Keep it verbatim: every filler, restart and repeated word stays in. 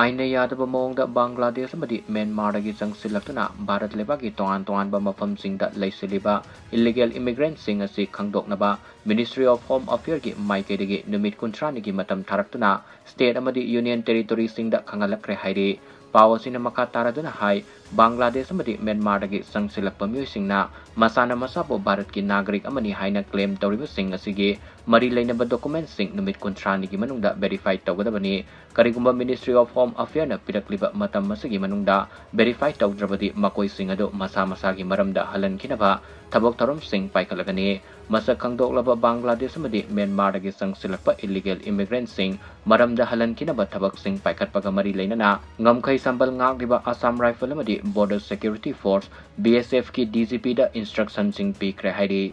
ꯑꯥꯏꯟꯅ ꯌꯥꯗꯕ ꯃꯑꯣꯡꯗ ꯕꯪꯒ꯭ꯂꯥꯗꯦꯁ ꯑꯃꯗꯤ ꯃ꯭ꯌꯥꯟꯃꯥꯔꯗꯒꯤ ꯆꯪꯁꯤꯜꯂꯛꯇꯨꯅ ꯚꯥꯔꯠ ꯂꯩꯕꯥꯛꯀꯤ ꯇꯣꯉꯥꯟ ꯇꯣꯉꯥꯟꯕ ꯃꯐꯝꯁꯤꯡꯗ ꯂꯩꯁꯤꯜꯂꯤꯕ illegal immigrantꯁꯤꯡ ꯑꯁꯤ ꯈꯪꯗꯣꯛꯅꯕ Ministry of Home Affairꯒꯤ ꯃꯥꯏꯀꯩꯗꯒꯤ ꯅꯨꯃꯤꯠ ꯀꯨꯟꯊ꯭ꯔꯥꯅꯤꯒꯤ ꯃꯇꯝ ꯊꯥꯔꯛꯇꯨꯅ state ꯑꯃꯗꯤ union territoryꯁꯤꯡꯗ ꯈꯪꯍꯜꯂꯛꯈ꯭ꯔꯦ ꯍꯥꯏꯔꯤ꯫ ꯄꯥꯎ ꯑꯁꯤꯅ ꯃꯈꯥ ꯇꯥꯔꯗꯨꯅ ꯍꯥꯏ, ꯕꯪꯒ꯭ꯂꯥꯗꯦꯁ ꯑꯃꯗꯤ ꯃ꯭ꯌꯥꯟꯃꯥꯔꯗꯒꯤ ꯆꯪꯁꯤꯜꯂꯛꯄ ꯃꯤꯑꯣꯏꯁꯤꯡꯅ ꯃꯁꯥꯅ ꯃꯁꯥꯕꯨ ꯚꯥꯔꯠꯀꯤ ꯅꯥꯒꯔꯤꯛ ꯑꯃꯅꯤ ꯍꯥꯏꯅ claim ꯇꯧꯔꯤꯕꯁꯤꯡ ꯑꯁꯤꯒꯤ ꯃꯔꯤ ꯂꯩꯅꯕ documentꯁꯤꯡ ꯅꯨꯃꯤꯠ ꯀꯨꯟꯊ꯭ꯔꯥꯅꯤꯒꯤ ꯃꯅꯨꯡꯗ verify ꯇꯧꯒꯗꯕꯅꯤ꯫ ꯀꯔꯤꯒꯨꯝꯕ Ministry of Home Affairꯅ ꯄꯤꯔꯛꯂꯤꯕ ꯃꯇꯝ ꯑꯁꯤꯒꯤ ꯃꯅꯨꯡꯗ verify ꯇꯧꯗ꯭ꯔꯕꯗꯤ ꯃꯈꯣꯏꯁꯤꯡ ꯑꯗꯨ ꯃꯁꯥ ꯃꯁꯥꯒꯤ ꯃꯔꯝꯗ ꯍꯜꯍꯟꯈꯤꯅꯕ ꯊꯕꯛ ꯊꯧꯔꯝꯁꯤꯡ ꯄꯥꯏꯈꯠꯂꯒꯅꯤ꯫ ꯃꯁꯛ ꯈꯪꯗꯣꯛꯂꯕ ꯕꯪꯒ꯭ꯂꯥꯗꯦꯁ ꯑꯃꯗꯤ ꯃ꯭ꯌꯥꯟꯃꯥꯔꯗꯒꯤ ꯆꯪꯁꯤꯜꯂꯛꯄ illegal immigrantꯁꯤꯡ ꯃꯔꯝꯗ ꯍꯜꯍꯟꯈꯤꯅꯕ ꯊꯕꯛꯁꯤꯡ ꯄꯥꯏꯈꯠꯄꯒ ꯃꯔꯤ ꯂꯩꯅꯅ ꯉꯝꯈꯩ ꯁꯝꯕꯜ ꯉꯥꯛꯂꯤꯕ Assam Rifle ꯑꯃꯗꯤ Border Security Force, BSFꯀꯤ DGPꯗ instructionꯁꯤꯡ ꯄꯤꯈ꯭ꯔꯦ ꯍꯥꯏꯔꯤ꯫